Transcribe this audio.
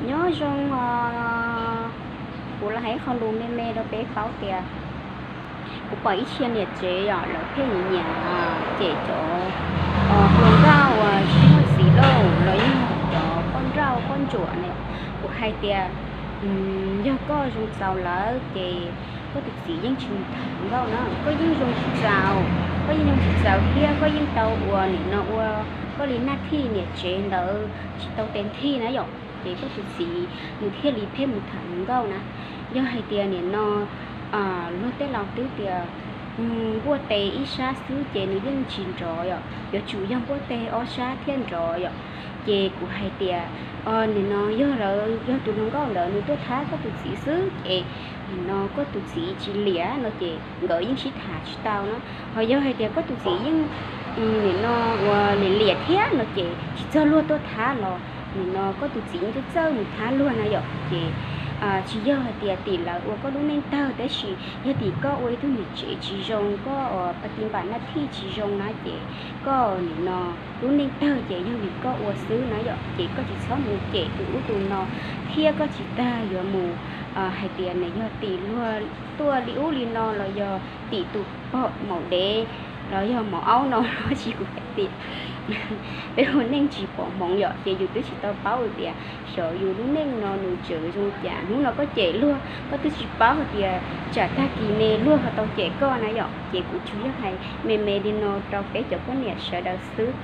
Nyob zoo, kuv los hais qhov lus me me rau peb paub tias kuv pom ib txhia niam tsev yom, lawv pheej nyiam cem cov hluas nkauj uas tsis muaj txiv lauj, los yog cov poj nrauj poj ntsuam na. Kuv hais tias yog koj zoo txaus lawm ces koj tus txiv yeej tsis mus tham hluas nkauj na, koj yeej zoo tsis txaus, koj yeej zoo tsis txaus thiab koj yeej tau uas nim no ua koj li naj thij niam tsev ntawd tsis tau tes thij na yom, ces koj tus txiv nws thiaj li pheej mus tham hluas nkauj na. Yog hais tias nim no luag tej laus twb tias npuaj tes ib sab xwb ces nws yeej tsis nrov yom, yuav tsum yog npuaj tes ob sab thiaj nrov yom. Ces kuv hais tias nim no yog lawv, yog tus hluas nkauj ntawd nws tuaj thab koj tus txiv xwb ces nim no koj tus txiv tsis liam no ces nkawd yeej sib tham tsis tau na. Ho yog hais tias koj tus txiv yeej nim no uas liam liam thiab no ces tsis txog luag tuaj thab los nim no koj tus txiv yeej txawj txawj mus thab luag na yom. Ces tsis yog hais tias tim lawv ua koj lub neej tawg, tab sis yog tim koj ua ib tug niam tsev tsis zoo, koj uas pa ti npam naj thij tsis zoo na ces koj nim no lub neej tawg ces yog vim koj ua xwb na yom. Ces koj tsis txhob mus cem tus ub tus no, thiab koj tsis tas yuav mus hais tias nws yog tim luag tuaj li ub li no los yog tim tus pog maum dev los yog maum aub no los tsis, kuv hais tias peb ua neej tsis pom hmoov yom, ces yus twb tsis tau paub tias xyov yus lub neej no nws tseem zoo cas. Hnub no koj cem luag koj twb tsis paub hais tias tsam tag kis ne luag ho tau cem koj na yom. Ces kuv tsuas yog hais me me li no rau peb cov poj niam sawv daws xwb.